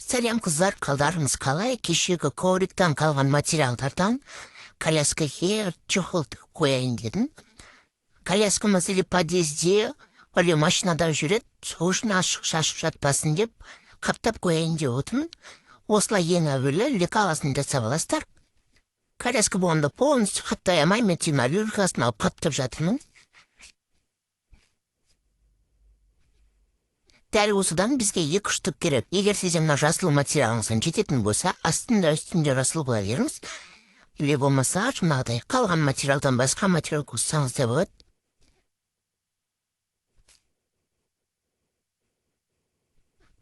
Сәлем, қыздар, қалдарыңыз қалай? Кешегі ковриктан қалған материалдардан коляскаға чехол қояйын дедім. Коляскамыз или подъезде, или машинада жүреді, сол үшін ашық шашып жатпасын деп қаптап қояйын деп отырмын. Осылай ең әуелі лекаласын жасап аласыздар. Коляска болғанда полностью қаптай алмаймын, мен тек люлькасын алып қаптап жатырмын. Дәл осыдан бізге екі штук керек. Егер сізде мына жасыл материалыңыздан жететін болса, астында, үстінде жасыл бола беріңіз. Или болмаса мынағыдай қалған материалдан басқа материал қоссаңыз да болады.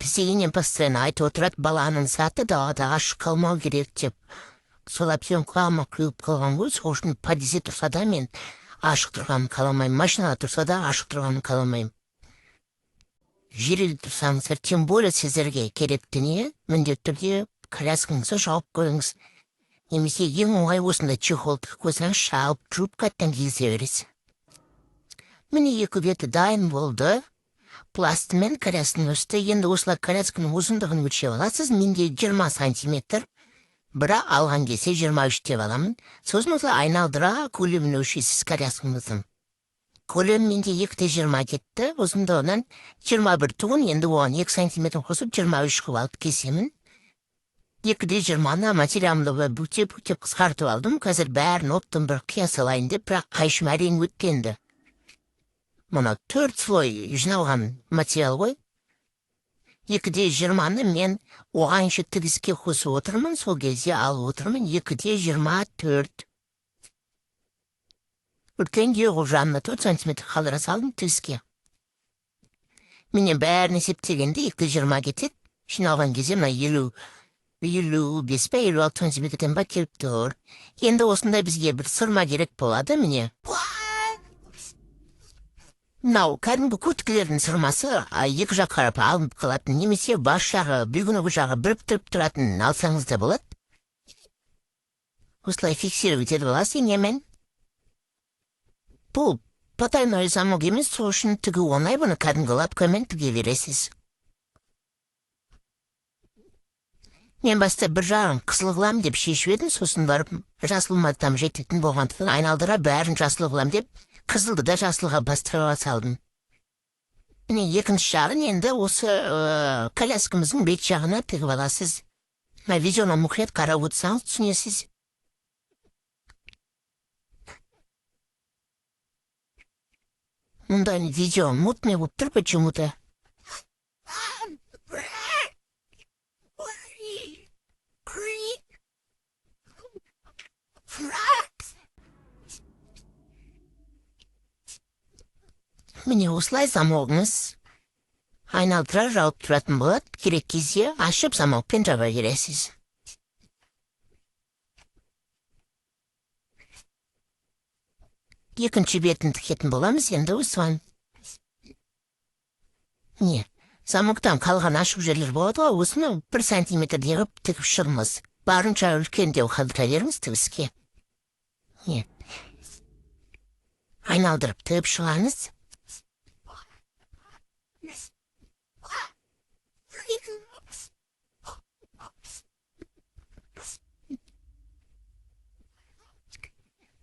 Бізде енем постоянно айтып отырады, баланың заты далада ашық қалмау керек деп. Сол әбден құлағыма құйылып қалған ғой, сол үшін подъезде тұрса да мен ашық тұрғанын қаламаймын, машинада тұрса да ашық тұрғанын қаламаймын. Жерде тұрсаңыздар, тем более сіздерге керекті не, міндетті түрде коляскаңызды жауып қойыңыз. Немесе ең оңай осындай чехол қойсаңыз, шалып жуып, қайтадан кигізе бересіз. Міне, екі беті дайын болды. Пластымен колясканың үсті. Енді осылай колясканың ұзындығын өлшеп аласыз. Менде 20 сантиметр. Бірақ алған кезде 23 деп аламын. Сосын осылай айналдыра көлемін өлшейсіз коляскаңыздың. Көлемі менде 2,20 кетті. Ұзындығынан 21 тұғын, енді оған 2 сантиметр қосып, 23 қылып алып кесемін. 2,20-ны материалымды былай бүктеп бүктеп қысқартып алдым. Қазір бәрін оптом бір қия салайын деп, бірақ қайшым әрең өткенді. Мына төрт слой жиналған материал ғой. 2,20-ны мен оғанша тігіске қосып отырмын, сол кезде алып отырмын 2,24. Үлкен қылып жанына 4 сантиметр қалдыра салдым тігіске. Міне, бәрін есептегенде 2,20 кетеді. Жиналған кезде мына 55 пе, 56 сантиметрден ба келіп тұр. Енді осындай бізге бір сырма керек болады, міне. Мынау кәдімгі курткілердің сырмасы, екі жақ қарап алынып қалатын немесе бас жағы, бегунок жағы біріктіріп тұратын алсаңыз да болады. Осылай фиксировать етіп аласыз инемен. Бұл потайной замок емес, сол үшін тігу оңай, бұны кәдімгі лапкамен тіге бересіз. Мен баста бір жағын қызыл қыламын деп шешіп едім, сосын барып жасыл матам жететін болғандықтан, айналдыра бәрін жасыл қыламын деп, қызылды да жасылға бастыра салдым. Міне, екінші жағын енді осы коляскамыздың бет жағына тігіп аласыз. Мына видеоны мұқият қарап отырсаңыз, түсінесіз. Мұнда видео мутный болып тұр почему-то. Міне, осылай замогыңыз айналдыра жауып тұратын болады. Керек кезде ашып, замокпен жаба бересіз. Екінші бетін тігетін боламыз енді осыған. Міне, замоктан қалған ашық жерлер болады ғой, осыны 1 сантиметрдей қылып тігіп шығыңыз. Барынша үлкендеу қалдыра беріңіз тігіске. Міне, айналдырып тігіп шығамыз.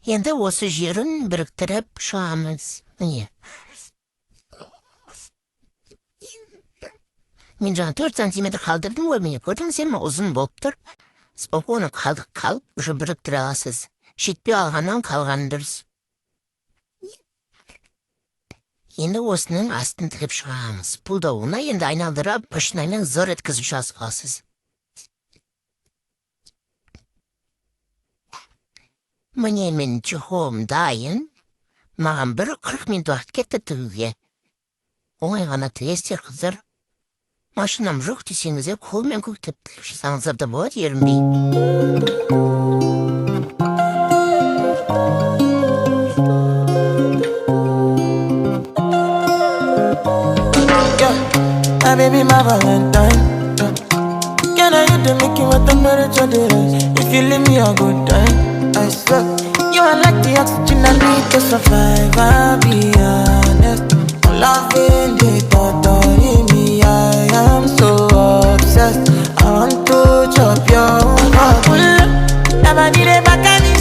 Енді осы жерін біріктіріп шығамыз. Міне, мен жаңа 4 сантиметр қалдырдым ғой, міне, көрдіңіздер ме, ұзын болып тұр. Спокойно қалдық қалып, уже біріктіре аласыз. Жетпей алғаннан қалғаны дұрыс. Енді осының астын тігіп шығамыз. Бұл да оңай, енді айналдырып, машинамен зор еткізіп жазып аласыз. Міне, менің чехолым дайын. Маған бір 40 минут уақыт кетті тігуге. Оңай ғана тігесіздер, қыздар. Машинам жоқ десеңіз де, қолмен көктеп тігіп жасаңыздар да болады ерінбей. Yeah, my baby, my Valentine. Yeah. Can I hit the making my temperature dey rise? If you leave me a good time, I swear. You are like the oxygen I need to survive. I'll be honest. Loving the thought of me, I am so obsessed. I dey back at me.